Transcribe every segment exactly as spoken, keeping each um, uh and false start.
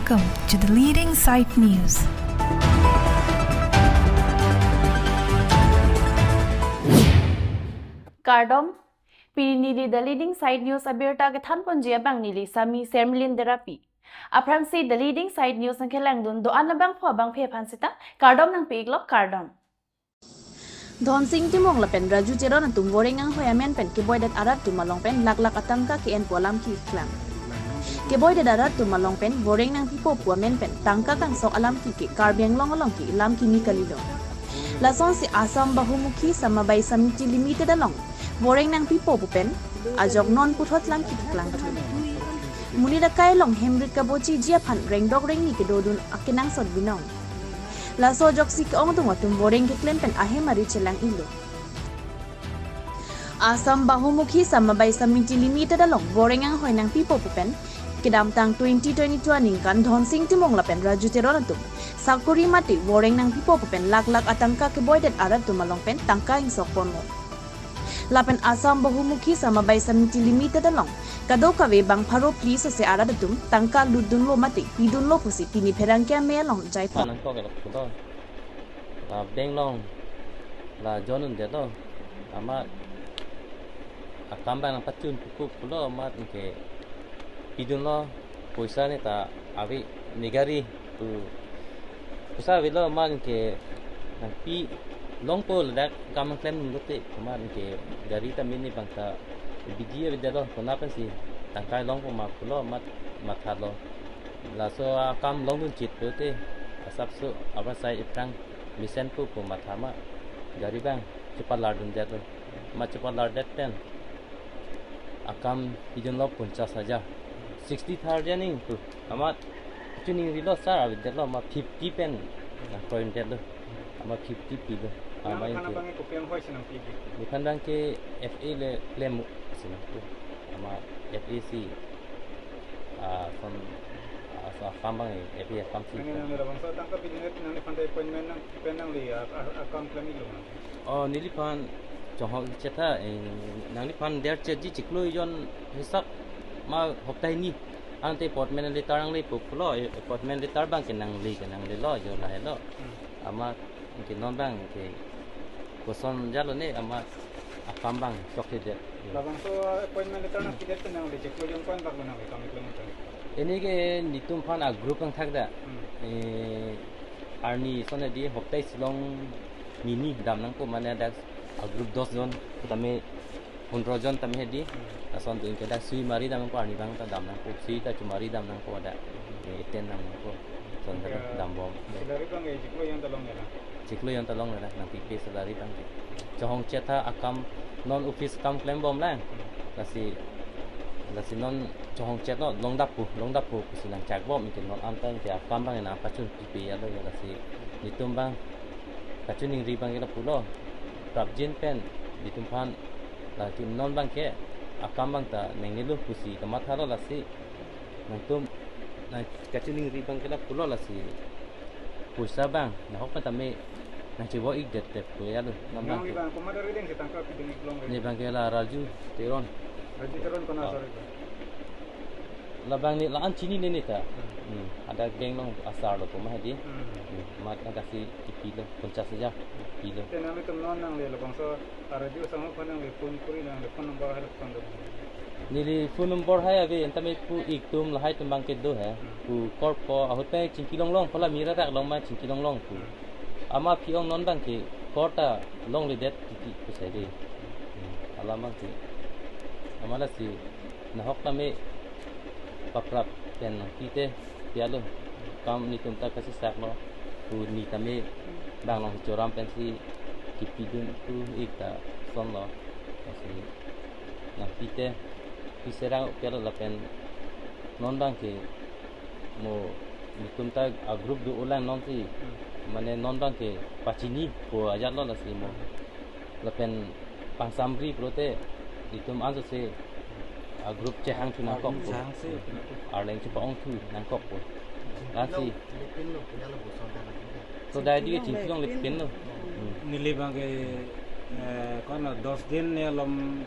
Welcome to the leading site news. Kardom, pini neli the leading site news abirta kethanponji abang neli Sami Sermilin Derapi. Aphrangsi the leading site news nangkelangdun do-an abangphu abangphi aphan seta kardom nangpi-iklo, kardom. Dhonsing Timung lapen Raju Teron atum Voreng anghoi amen pen keboidet arat atum along pen lakh lakh atangka ke-en pu alam keklang. Keboidet arat atum along pen Voreng nangpipo pu amen pen tangka kangsok alam ke Karbi Anglong along ke lam kimi kalilo. Lasonsi Assam Bahumukhi Samabai Samiti Limited along Voreng nangpipo pu pen ajok non puthot lam keklang thu. Monit akai along hemrit kabochiji aphan rengdok rengni kedodun akenangsot binong. Laso ajoksi ke-ongdung atum Voreng keklem pen ahem ari chelang-iklo. Assam Bahumukhi Samabai Samiti Limited along Voreng anghoi nangpipo pu pen kedamtang twenty twenty-two aningkan Dhonsing Timung lapen Raju Teron atum sakori mate Voreng nangpipo pu pen lakh lakh atangka keboidet arat atum along pen tangka ingsokponlo. Lapen Assam Bahumukhi Samabai Samiti Limited along kadokave bang pharo phli sose arat atum tangka lutdunlo mate pidunlo pusi pini pherangke amei along jaipon. Nangkok elok pulo. La bank along la join un-edetlo. Amat akam abang nangpachun puku pulo amat anke pidunlo. Poisa neta ave, ne gari pu poisa avelo amat anke nangpi longpo ladak kam nangklemdun lote amat anke gari ta mini bangta bidi avedetlo kona pensi tangkai longpo ma pulo amat mathalo. Laso akam longdun chit pulote asapso abar sai iphrang mesenpo pu matha ma gari abang chepalardundetlo. Ma chepalardet pen akam pidunlo ponchas hajar. Sixty thousand ning pu. Amat chuning rilo sir avedetlo ma fifty pen nangkroidetlo. Ama fifty pilo. Ama nang ingke. Aphan abang ke kopi anghoi si nangpi? Aphan abang ke F A le klem si nangpi. Ama F A si, ah, son, ah, so akam abang F A akam si. Nangli, nangli labangso tangka pidundet nangliphan ta appointment nangpi pen nangli, ah, ah, akam klem-iklo nang? Oh, neliphan chonghong chetha, eh, nangliphan der chetji chiklo jon hisap ma hopta hini. Ante appointment letter nanglepo pulo, eh, appointment letter abang ke nangle ke nanglelo, jo lahelo. Hmm. Ama ke non abang ke koson jalo ne ama akam abang chokledet. Labangso appointment letter nangpidet pen nangli chiklo jon ko-an bak lo nangli kam klem pen? Pini ke netum aphan a group nangthakdak. Hmm. Eh, arni ason hedi hopta isi along mini dam nangpo mane dak a group dos jon tame pondro jon tame hedi. Hmm. Lason tu ingke dak sui mari dam nangpo arni abang ta dam nangpo, sui ta chumari dam nangpo dak. Eh, ten dam nangpo. Son ta dambom. Salary abang eh chiklo jon ta longle la? Chiklo jon ta longle la, nangpipe salary abang ke. Chonghong chetha akam non office kam klembomlang. Lasi, lasi non chonghong chetlo, longdappo, longdappo pusi nangchakbom, ingke non anta ingke akam abang nangpachun pipe alo ya lasi. Netum abang kachiningri abang ke lapulo. Prapjin pen netum aphan lasi non abang ke akam abang ta nangnelo pusi kamathalo lasi. Nangtum nangkachiningri abang ke lapulo lasi. Poisa abang nahok pen tame nangchevo-ikdet det pu ya lo. Nang abang ke. Nangli abang komat arideng si tangka pidun-ik longle? Ne abang ke la Raju Teron. Raju Teron kona asar abang? Labang ne la-an chinine ne ta. Hmm. Hmm. Hadak bank along asar lo komat hedi. Hmm. Hmm. Amat hadak si kipilo, ponchas hajar pilo. Te nanglitum non nangli labangso a Raju asangho aphan nangli phone kuri nangli phone number hai lo phone do? Neli phone number hai ave, anta me pu-ik atum lahai atum abang ke do he. Hmm. Pu korpo ahut pen chingki longlong, pu la mira rak along ma chingki longlong pu. Hmm. Ama aphi-ong non abang ke kor ta longledet titi pu sai de. Hmm. Alam abang ke. Ama lasi nahok tame paprap pen nangpi te pi alo. Kam netum ta kachesaklo. Pu ne tame bang along choram pensi kipidun-ik ta sonlo. Lasi nangpi te, pi serang pi alo lapen non abang ke mo netum ta a group do-olang non si. Hmm. Mane non abang ke pachini pu ajatlo lasi mo. Lapen pangsamri pulote netum ansose a group chehangthu nangkokpo. Chehangse. Arleng chepa-ongthu nangkokpo. Lasi. Pinlo, pinlo, pinlo, boson ta lagi. So dai di chingki longle pinlo. Hmm. Neli abang ke, eh, kono dos din ne alom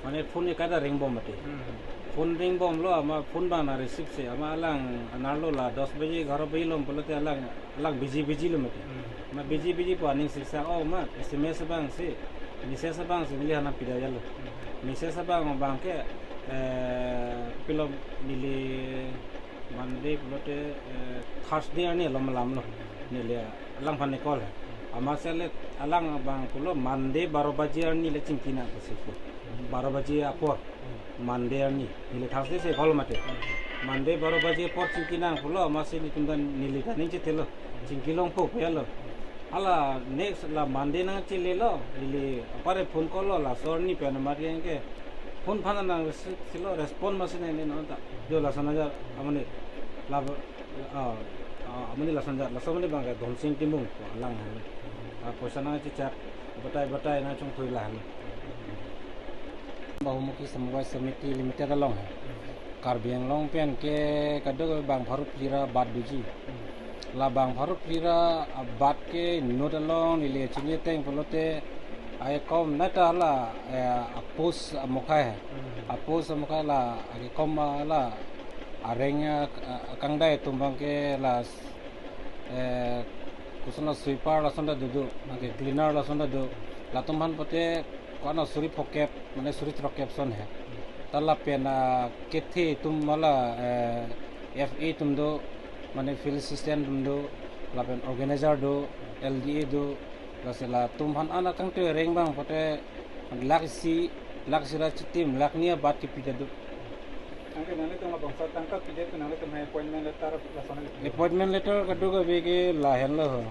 mane phone ekada ringbom mati. Hmm. Phone ringbomlo, amat phone abang na receive si, amat alang anerlo la dos baji, egharo baji lom pulote alang, alang busy busy lo mati. Hmm. Amat busy busy pu aning siksa, oh, amat S M S abang si, message abang si neli aphan pida jalo. Hmm. Message abang abangke, eh, kopilo neli Monday pulote, eh, Thursday arni lom alamlo. Neli alang aphan call he. Amat si le alang abang pulo Monday baro baji arni le chingki nang pusi pu. Baro baji apor. Monday arni. Neli Thursday si call mati. Monday baro baji apor chingki nang pulo, amat si nelitum ta neli ta ning chethelo. Chingki longpo pu jalo. Hala next la Monday nang chelelo, neli apar phone call lo, laso arni pen amat ke phone aphan nang receive silo, respond masi nangji non ta. Jo lason ajar amonit la, ah, ah, amonit lason ajar, laso amonit abangke Dhonsing Timung, alang ahan. Ah, poisa nang chechak, batai batai nang chongthui lahan. Bahumukhi Samabay Samiti Limited along he. Karbi Anglong pen ke kadokave bang pharo phli ra bat doji. La bang pharo phli ra, ah, bat ke inut along neli chini ateng pulote akekom neta la, eh, a-post amukhai he. Hmm. A-post amukhai la akekom, ah, la areng, ah, ah, kangdai atum abangke la, eh, koson la sweeper lason ta dodo, anke cleaner lason ta do. Latum aphan pote ko-an suri phokep, mane suri throkkep ason he. Ta lapen, ah, kethe atum mala, eh, F A atum do, mane field assistant atum do, lapen organizer do, L D A do, lasi latum aphan an akangtui areng abang pote lakh isi, lakh isi ra chitim, lakh hini abat kepi ta do. Anke nanglitum labangso tangka pidetpo, nanglitum aphan appointment letter lason le? Appointment letter kadokave ke lahenlo ho.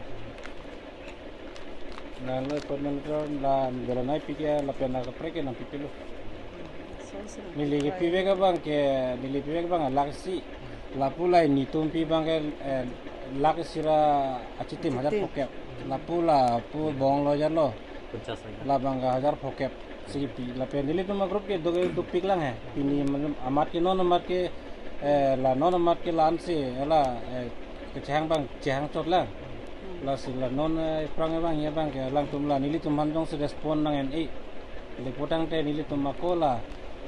Lahenlo appointment letter la Belanai pi ke lapen la kaprek ke nangpipelo. Neli kepivek abangke, neli pivek abang lakh isi. Lapu la netum pi abangke, eh, lakh isi ra achitim hajar phokep. Lapu lapu bong lo jalo. Pachas hajar. Labang ke hajar phokep si kepi. Lapen nelitum a-group ke do, dopik lang he. Pini matlab amat ke non amat ke, eh, la non amat ke la-an si, eh, la, eh, kechehang abang chehang chot lang. Lasi la non, eh, aphrang abang ya abangke alangtum la nelitum aphan jongsi respond nang en-e. Lapu tangte nelitum ako la,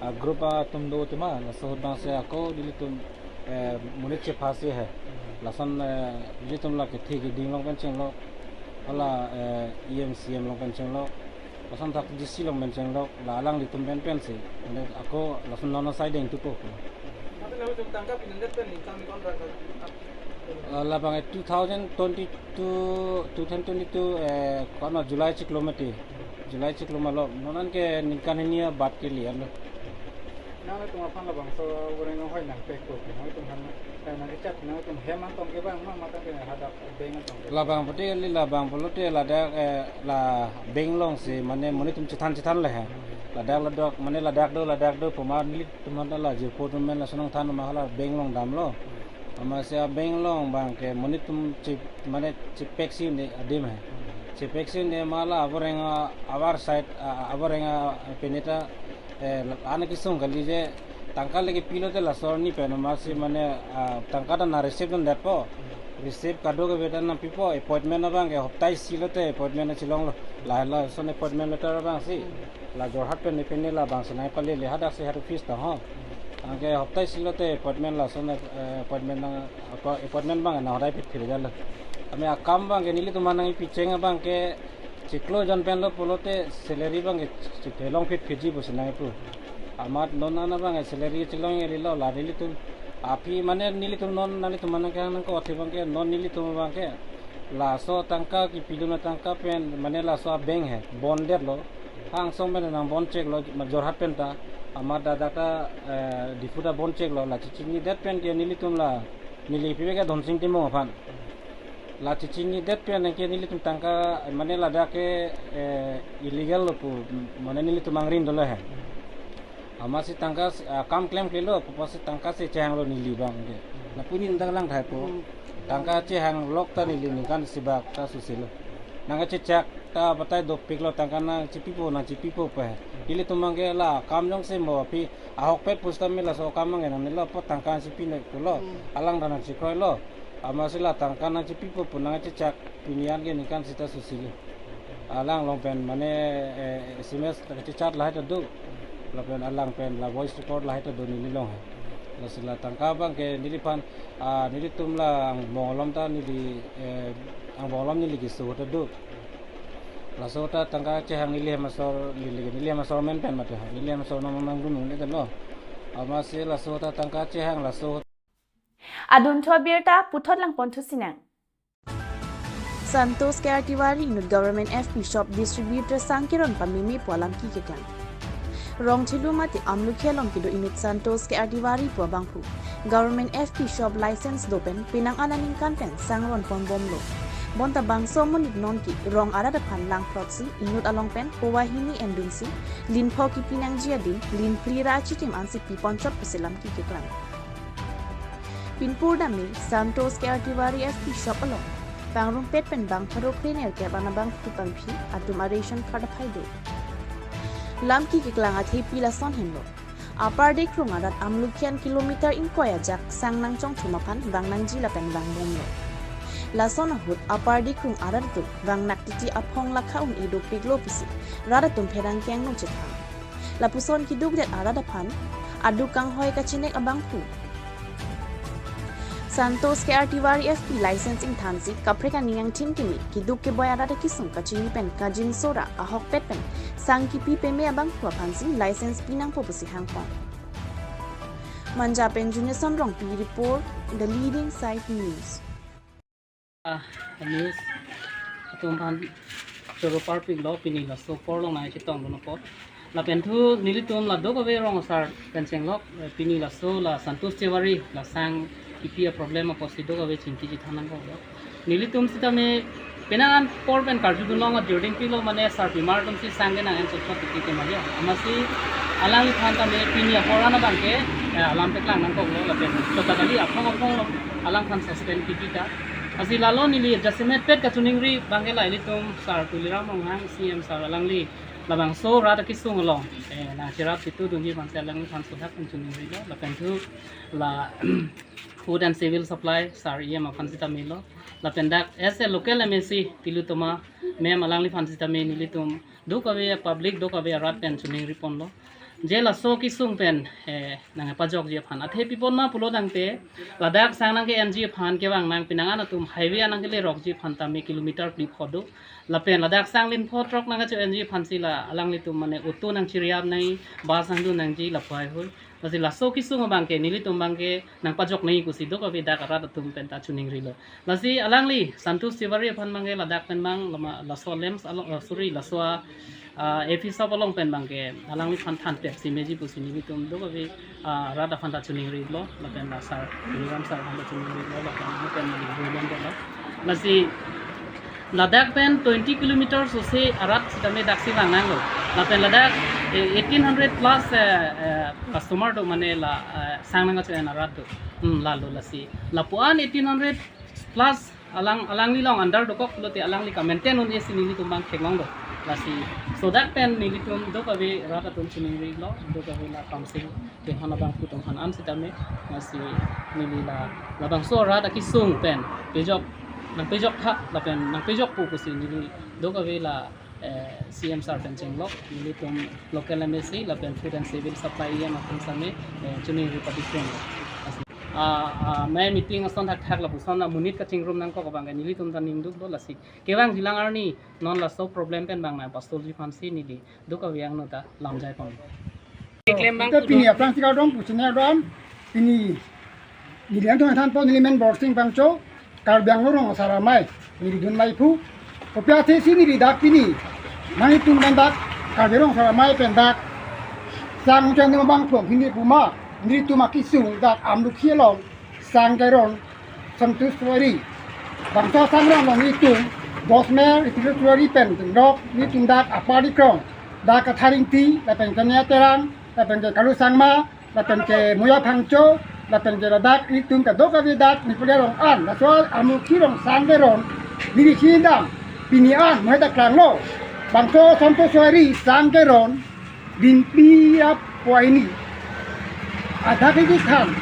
ah, group atum do tema, laso ahut abang si ako nelitum, eh, monit chephasi he. Lason, eh, nelitum la kethe keding along pen chenglok, hala, eh, E M C M along pen chenglok, lason dak D C along pen chenglok, la alanglitum pen pensi. Mane ako lason non asai deng tupo ko. Mate nanglitum tangka pinandet pen ningkan kon ra ka? Ah, labang, eh, two thousand twenty-two, two thousand twenty-two, eh, ko-an July chiklo mati. July chiklo ma lo, non an ke ningkan hini abat ke lian lo. Nanglitum aphan labangso avoreng ahoi nangpekpo, nanglitum aphan, eh, nangkechat, nanglitum hem an tong ke abang ma, mate ke hadak bank an tong ke? Labang pote kali, labang pulote ladak, eh, la bank along si, mane monit atum chethan chethan le he. Ladak ladak, mane ladak do, ladak do pu ma nelitum aphan ta la jirpo atum pen lason nangthan ma hala bank along damlo. Amatsi a-bank along abangke monit atum che, mane chepek si un-e adim he. Chepek si un-e ma la avoreng a, avar side, a, avoreng a, pine ta, eh, la-an kesung kali je tangka le kepi lote laso arni pen amatsi mane, ah, tangka ta nang receive dundetpo. Receive kadokave ta nangpipo, appointment abangke hopta isi lote appointment chelonglo. La, lason appointment letter abang si. La Jorhat pen ne pen ne labang si nangpale le hadak si head office ta ho. Anke hopta isi lote appointment lason, eh, appointment nang, appo-, appointment abang nang hodai phitphit jalo. Tame akam abangke nelitum aphan nangpicheng abangke chiklo jon pen lo pulote salary abangke chiphelong phitphitji pusi nangpu. Amat non an abangke salary chelong eli lo la nelitum. Aphi mane nelitum non nanglitum aphan nangkehang nangkok athe abangke non nelitum abangke laso tangka kepidun atangka pen mane laso a-bank he bondetlo. Hangsong pen nang bond cheklo, ma Jorhat pen ta, amat ladak ta, eh, Diphu ta bond cheklo, la chechinidet pen ke nelitum la, neli pivek ke Dhonsing Timung aphan. La chechinidet pen ke nelitum tangka, mane ladak ke, eh, illegal lo pu, mane nelitum angrin dolo he. Amatsi tangka, ah, kam klemklelo, pupo si tangka si chehanglo neli abangke. Lapu neli dak lang thaipo. Hmm. Tangka chehanglok ta neli ningkan isi bak ta susilo. Nangkechechak ta batai dopiklo tangka nangchepipo nangchepipo pe. Nelitum abangke la kam jongsi mo aphi ahokpet pusitame laso kam abangke nangnelo apot tangka nangchepi noi pulo. Hmm. Alang ta nangchekroilo. Amatsi la tangka nangchepipo pu nangkechechak pini an ke ningkan isi ta susilo. Alang along pen mane, eh, S M S ta kachechat lahai ta do. Lapen alang pen la voice record lahai ta do neli along he. Lasi la tangka abang ke neliphan, ah, nelitum la angbong along ta neli, eh, angbong along neli keso ta do. Laso ta tangka chehang neli hem asor, neli, neli hem asor amen pen mate ha. Neli hem asor nang nangdun un-e lo. Amatsi laso ta tangka chehang laso. Adunthu abirta puthot langpon thusinang. Santosh K R Tiwari inut Government F P shop distributor sang keron pameme pu alam keklang. Rongchelu mate Amlukhi along kedo inut Santosh K R Tiwari pu abangphu Government F P shop license do pen penang aningkan pen sang ron ponbomlo. Bonta bangso amonit nonke rong arat aphan langphrotsi inut along pen po wahini endunsi lin pho kipi nangji adim lin phli ra achitim ansi piponchot pusi alam keklang. Pinpur dame Santosh K R Tiwari F P shop along pangrumpet pen bang pharo krenerkep an abangphu pangphi atum a-ration card aphai do. Alam keklang athepi lason henlo. Upper Dikrung arat Amlukhi an kilometer ingkoi ajak sang nangchongthum aphan vang nangji lapen vangbomlo. Lason ahut Upper Dikrung arat atum vangnak titi aphong lakha un-e dopiklo pusi rat atum pherangke angno chethang. Lapuson keduk det arat aphan aduk kanghoi kachinek abangphu Santosh K R Tiwari F P license ingthansi kaprek aning angthin keme keduk keboi arat akesung kachini pen kajinso ra ahokpet pen sang kipi peme abangphu aphansi license pinangpo pusi hangpon. Manja pen Junior Sonrongpi report, The Leading Side News. Ah, news atum aphan choro parpiklo, pini laso apor along nangchetongdun apot. Lapen thu nelitum la dokave rong asar pen chenglok, eh, pini laso la Santosh Tiwari la sang kipi a-problem apotsi dokave chingki chethan nangkoklo. Nelitum sitame penang an apor pen karjudun long a-journey pilo mane sarpimar atumsi sang kenang en chotchot titi tema jo. Amatsi alangliphan tame pini apor an abangke, eh, alam paklang nangkoklo lapen chota kali aphong aphong along alangphan suspend kipi ta. Lasi lalo neli jasemet pet kachiningri abangke la ilitum Sar Tuliram Ronghang C M Sar alangli labangso rat akesung along, eh, nangcherap chitu dunji aphansi alangliphan sodak pen chiningrilo lapen thu la Food and Civil Supply Sar E M aphan sitame lo. Lapen dak as a local M A C Tilottama ma'am alangliphan sitame nelitum dokave public dokave arat pen chiningri ponlo. Je laso kesung pen, eh, nangpajokji aphan. Athe pi apot ma pulo tangte ladak sang nangke-enji aphan kevang nang penang an atum highway an nangkelerokji aphan tame kilometer phli pho do. Lapen ladak sang lin pho throk nangkacho-enji aphansi la alanglitum mane auto nangchiriap nangji, bus nangdun nangji lapu heihui. Lasi laso kesung abangke nelitum abangke nangpajok nangji pusi dokave dak arat atum penta chiningrilo. Lasi alangli Santosh Tiwari aphan abangke ladak pen abang lama laso LAMPS along, eh, sorry, laso, ah, A P shop along pen abangke alangliphan thanpek si meji pusi nelitum dokave, ah, rat aphan ta chiningrilo lapen la Sar Tuliram Sar aphan ta chiningrilo lapen nelitum pen neli builen dolo. Lasi ladak pen twenty kilometers ose arat sitame daksi vang nanglo. Lapen ladak, eh, eighteen hundred plus, eh, eh, customer do mane la, eh, sang nangkacho-en arat do. Hmm, lalo lasi. Lapu-an eighteen hundred plus alang, alangli along under dokok pulote alangli ka-maintain un-e si nelitum abang theklonglo. Lasi sodak pen nelitum dokave rat atum chiningrilo, dokave la Kamsing Teron abangphu atum aphan an sitame, lasi neli la labangso rat akesung pen pejok, nangpejok tha lapen nangpejokpo pusi neli dokave la, eh, C M Sar pen chenglok, nelitum local M A C lapen Food and Civil Supply E M aphan sitame, eh, chiningri patikun. Ah, ah, mei meeting ason thakthak lapuson amonit kachingrum nangkok abangke nelitum ta ningduklo lasi kevangjilang arni non laso problem pen abang nangpasolveji aphansi neli dokave angno ta lamjai pon. Keklem abang ta pini aphrangsi kardom pusi neli kardom, pini neli angthong thanpo, neli men Borsing Phangcho, Karbi Anglong Rong Asar Amei neli dun mei phu. Kopi athesi neli dak pini nanglitum pen dak Karbi Rong Asar Amei pen dak sang jan abang plong hini puma, nelitum akesung dak Amlukhi along sang keron Santosh Tiwari. Bangso sang ron along nelitum Bosmer, Tiwari pen tunrok nelitum dak Upper Dikrung, dak Kathar Ingti lapen Kania Terang lapen ke Kalu Sangma lapen ke Moya Phangcho lapen ke ladak nelitum kadokave dak Nipuli arong an, laso Amlukhi along sang keron neli si dam pini an mo heta klanglo. Bangso Santosh Tiwari sang keron dinpi ap puai ni. Adak kethan,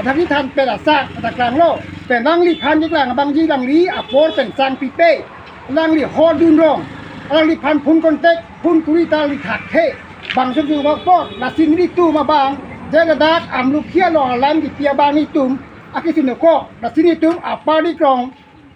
adak kethan pen asak adak klanglo. Pen alangliphan keklang abangji alangli apor pen sang pipe, alangli hodun rong, alangliphan phone contact, phone kuri ta alangli thakthe. bangso chubak apot, lasi nelitum abang, je ladak Amlokhi along alam kipi abang nelitum akesung dokok, lasi nelitum apar dikrong,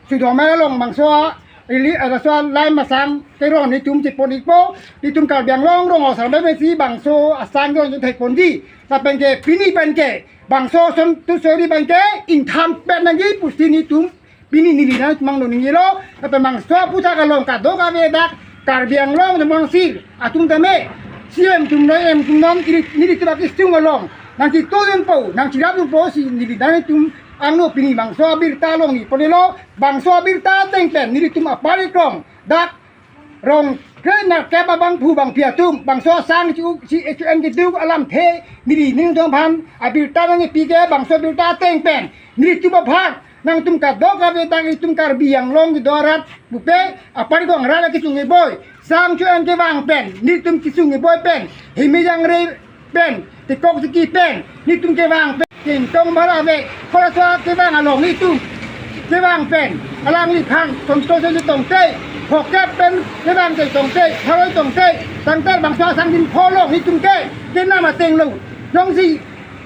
Sudomer along bangso a, ili, eh, bangso a lam asang keron nelitum chepon-ikpo, nelitum Karbi Anglong rong asar bemesi bangso asang keron thekponji, lapen ke pini pen ke, bangso Santosh Soyri pen ke, ingthan pen nangji pusi nelitum pini neli nangmangno ningjelo, lapen bangso aphuthak along kadokave dak Karbi Anglong Jambon Council atum tame, C M atum non, M atum non, ili, nelitum akesung along nangchito dunpo, nangcherap dunpo si neli nangtum angno pini bangso abirta along neli ponelo, bangso abirta ateng pen nelitum apar dikrong dak rong kre nerkep abangphu bangphi atum, bangso asang chu si H N keduk alamthe neli nangtum aphan abirta nangpi ke, bangso abirta ateng pen nelitum aphan nangtum kadokave dak nelitum Karbi Anglong kedo arat pupe, apar dikrong arat akesung keboi, sang chu-en kevang pen, nelitum kesung keboi pen, himi jangre pen, tekok tiki pen, nelitum kevang pen, kengtong bara ave, kolaso kevang along nelitum kevang pen, alangliphan Santosh Soyri tongte, phokep pen kevang te tongte, pharo tongte, tangte bangso asang dinpho along nelitum ke kenam ateng lo. Jongsi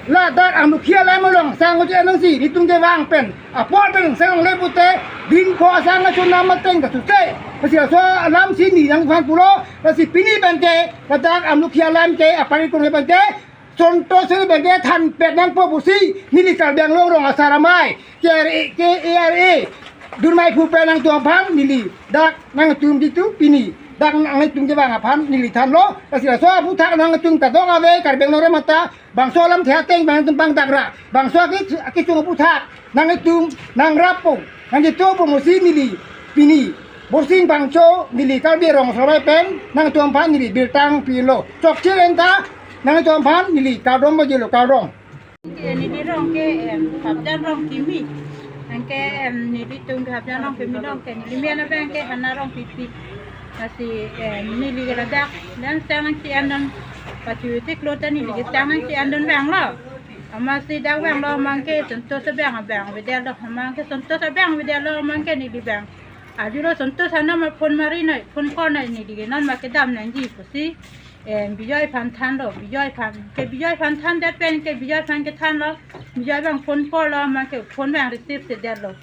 ladak Amlokhi alam along sang oje nangsi nelitum kevang pen, apor pen sang le pute, dinpho asang achonam ateng ta sute, lasi laso alam si neli nangphan pulo, lasi pini pen ke ladak Amlokhi alam ke apar dikrong pen ke, Santosh Soyri pen ke thanpet nangpo pusi neli Karbi Anglong rong asar amei, K R A, K A R A, Durmai phu pen nangtum aphan neli dak nangtum ditu pini dak nangtum kevang aphan neli thanlo, lasi laso aphuthak nangtum kadokave Karbi Anglong arat mata, bangso alamthe ateng pen nangtum pangdak ra, bangso ake, akesung aphuthak nangtum nangrappo, nangchitopo pusi neli pini Borsing Phangcho, neli Karbi Rong Asar Amei pen nangtum aphan neli birta pilo. Chokche enta nangtum aphan neli kardom pajirlo, kardom. Ke neli rong ke, em, Hapjan Rongkimi. Anke, em, nelitum ke Hapjan Rongkimi along ke neli men abang ke Hana Rongpipi. Lasi, em, neli ke ladak, dak sang nangche-endun, pachu chiklo ta neli ke sang nangche-endun vanglo. Amatsi dak vanglo amat ke Santosh abang abang avedetlo, amat ke Santosh abang avedetlo, amat ke neli abang. Arjulo Santosh anam ma phone mari noi, phone call noi, neli ke non ma kedam nangji pusi, em, Bijoy aphan thanlo, Bijoy aphan, ke Bijoy aphan thandet pen ke Bijoy aphan kethanlo, Bijoy abang phone call lo, amat ke phone abang receive sedetlo.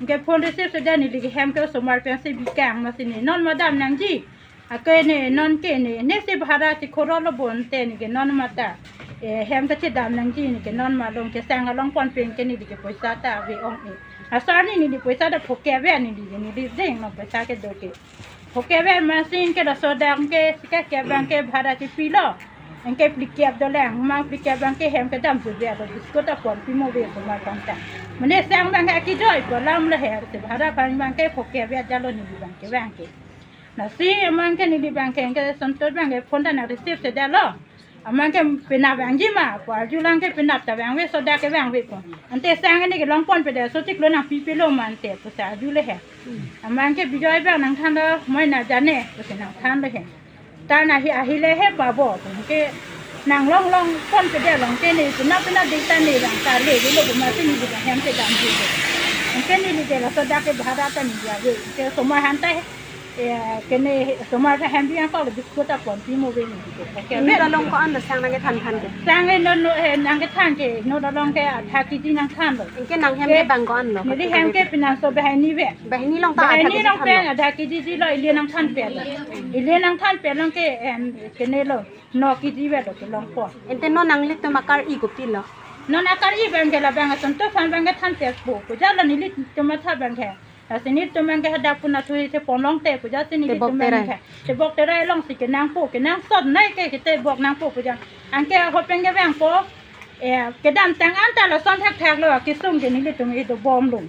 Ke phone receive sedet neli ke hem ke osomar pensi bikang, amatsi ne non ma dam nangji. Ake ne non ke ne, ne si bhara si khoro lo bonte ne ke non mata. E, hem ta chedam nangji ne ke non ma long ke sang along pon pen ke neli ke poisa ta ave ong-e. Asar ne neli poisa ta phokep ave neli ke neli deng no poisa kedo ke. Phokep ave amatsi ke laso dak ke si kekep abang ke bhara chepilo. Anke phlikep dolang, amat phlikep abang ke hem kedam juve ado biscuit ta ponpi mo ave osomar aphan ta. Mane sang abang ke akejoi po alam le he, si bhara aphan abang ke phokep ave jalo neli abang ke abang ke. Lasi amat ke neli abang ke, ke Santosh abang ke phone ta nang receive sedetlo. Amat ke penap vangji ma, pu arjulang ke penap ta vangve, sodak ke vangve pu. Ante sang ne ke long ponpedet, so chiklo nangpipilo ma ante, pusi arjule he. Amat ke Bijoy abang nangthanlo, moi na jane, pusi nangthanlo he. Ta na hi ahile he babo, ke nang long long ponpedet along ke ne, penap penap dei ta ne lang ta le, le lo amatsi neli abang hem kedam juve. Ke neli ke laso dak ke bhara ta neli ave, ke osomar aphan ta he. Ya, ke ne osomar aphan hem biang kok biscuit ta ponpi mo ave neli ke. Ke inut along ko-an lo sang nangkethan than ke? Sang inut, eh, nangkethan ke, inut along ke adha kg nangthanlo. Anke nang hem ke bang ko-an lo? Neli hem ke pinangso banghini ave. Banghini along ta adha kg thanlo? Banghini along pen adha kg dilo, ili nangthanpetlo. Ili nangthanpet along ke, em, ke ne lo, no kg avelo kelong pon. Ante non nanglitum akar-i kopilo? Non akar-i abang ke labang Santosh aphan abang kethanpetpo, pu jalo nelitum matha abang ke. Lasi nelitum abang ke hadak puna thu isi pon longte pu jasi nelitum abang ke. Tebok terai. Tebok terai alongsi kenangpo, kenangsot noi ke ketebok nangpo pu ja. Anke ho pen ke vangpo, eh, kedamtang anta lason thakthak lo, akesung ke nelitum ido bomlo.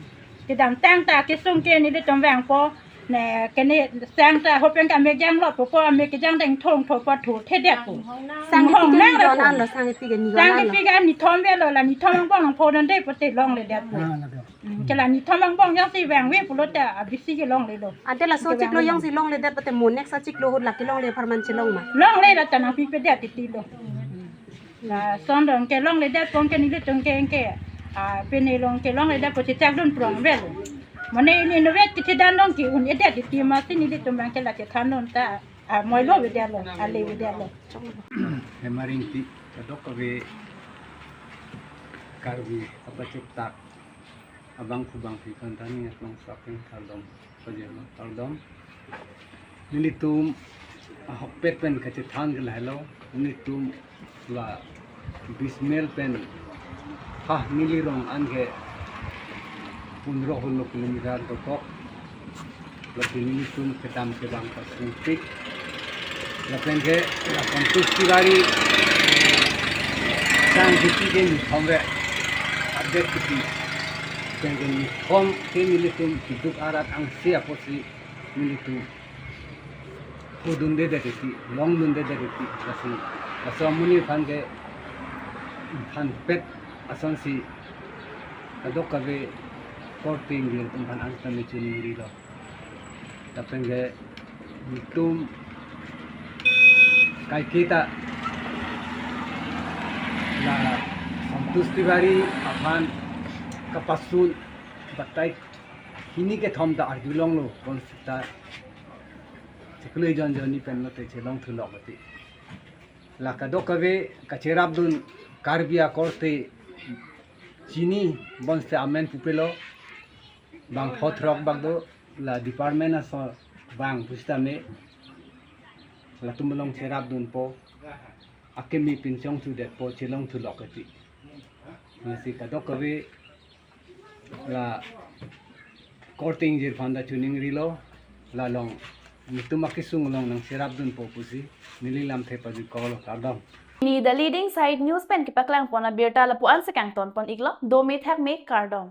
Kedamtang ta akesung ke nelitum vangpo, ne ke ne sang ta ho pen ke amek jang lo po, po amek kejang deng thong tho po thu thedet po. Sang ipi ke nidon an lo, sang ipi ke nidon an lo? Sang ipi ke nithom avelo, la nithom angbong nangphodunde pote longledetpo. Ah, lake. Hmm, ke la nithom angbong jongsi vangve pulote abisi ke longlelo. Ante laso chiklo jongsi longledet pote mo next achiklo ahut lake longle apharman chelong ma? Longledet ta nangpipedet titilo. Lason dong ke longledet pon ke nelitum ke, ke, ah, pine along ke longledet po chechak dun prong avelo. Mane ini inutvet kechedam along ke un-edet titi amatsi nelitum abang ke la chethandun ta. Ah, moilo video lo, ale video lo. Hemar Ingti, kadokave Karbi apachuktak abang kubang pi kantani aklong saking kardom, pajirlo kardom. Nelitum ahokpet pen kachethan ke lahelo, nelitum la Bismil pen ha neli rong an ke pundro holo kilometer dokok. Lasi nelitum kedam kevang pasungpik. Lapen ke la Santosh Tiwari sang kiti ke nithom re update kiti. Lapen ke nithom ke nelitum keduk arat angse apotsi nelitum pudundedet titi, longdundedet titi, lasi laso amonit aphan ke thanpet asonsi kadokave korte ingjir atum aphan an tame chiningrilo. Lapen ke nelitum kaiketa la Santosh Tiwari aphan kapasun batai hini kethom ta arjulonglo, bonsita chiklo jon jonni pen lote chelongthulok mati. La kadokave kacherapdun Karbi akorte chini bonsita amen pupelo, bang photrok bak do, la department aso bang pusitame latum along cherapdunpo, akimi pinchongthudetpo, chelongthulok kati. Lasi kadokave la korte ingjir aphan ta chiningrilo, la along nelitum akesung along nangcherapdunpo pusi neli lamthe pajirkoklo, kardom. Pini The Leading Site News pen kepaklangpon abirta lapu-an si kangtonpon iklo, dome thakme, kardom.